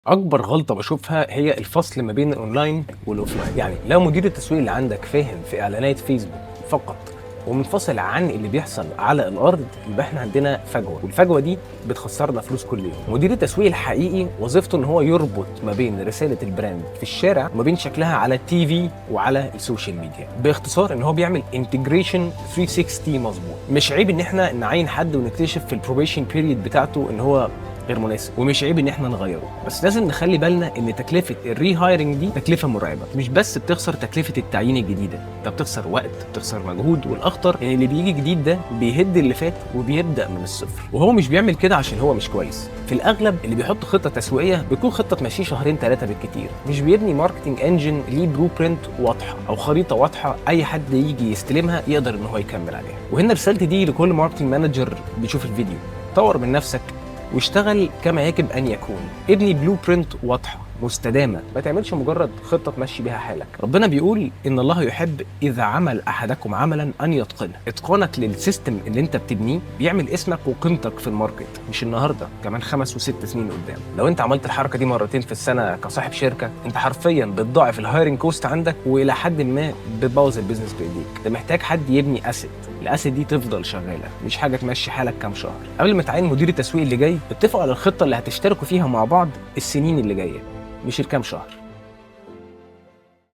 اكبر غلطه بشوفها هي الفصل ما بين ال online وال offline. يعني لو مدير التسويق اللي عندك فاهم في اعلانات فيسبوك فقط ومنفصل عن اللي بيحصل على الارض، يبقى احنا عندنا فجوه، والفجوه دي بتخسرنا فلوس كل يوم. مدير التسويق الحقيقي وظيفته ان هو يربط ما بين رسالة ال brand في الشارع وما بين شكلها على ال TV وعلى ال social media. باختصار ان هو بيعمل integration 360 مظبوط. مش عيب ان احنا نعين حد ونكتشف في ال probation period بتاعته ان هو غير مناسب، ومش عيب ان احنا نغيره، بس لازم نخلي بالنا ان تكلفة ال rehiring دي تكلفة مرعبه. مش بس بتخسر تكلفة التعيين الجديده، انت بتخسر وقت، بتخسر مجهود، والاخطر ان اللي بيجي جديد ده بيهد اللي فات وبيبدا من الصفر. وهو مش بيعمل كده عشان هو مش كويس. في الاغلب اللي بيحط خطه تسويقية بتكون خطه تمشيه شهرين ثلاثة بالكتير، مش بيبني marketing engine ليه blueprint واضحة او خريطة واضحة اي حد يجي يستلمها يقدر ان هو يكمل عليها. وهنا رسالتي دي لكل marketing manager بيشوف الفيديو: طور من نفسك واشتغل كما يجب ان يكون. ابني blueprint واضحة مستدامه، ما تعملش مجرد خطه تمشي بيها حالك. ربنا بيقول ان الله يحب اذا عمل احدكم عملا ان يتقنه. اتقانك لل system اللي انت بتبنيه بيعمل اسمك وقيمتك في ال market، مش النهارده، كمان 5 و6 سنين قدام. لو انت عملت الحركة دي مرتين في السنة كصاحب شركه، انت حرفيا بتضاعف ال hiring cost عندك، والى حد ما بتبوظ ال business بايديك. انت محتاج حد يبني asset، ال asset دي تفضل شغاله، مش حاجة تمشي حالك كام شهر. قبل ما تعين مدير التسويق اللي جاي، اتفقوا على الخطة اللي هتشتركوا فيها مع بعض السنين اللي جايه، مش الكام شهر.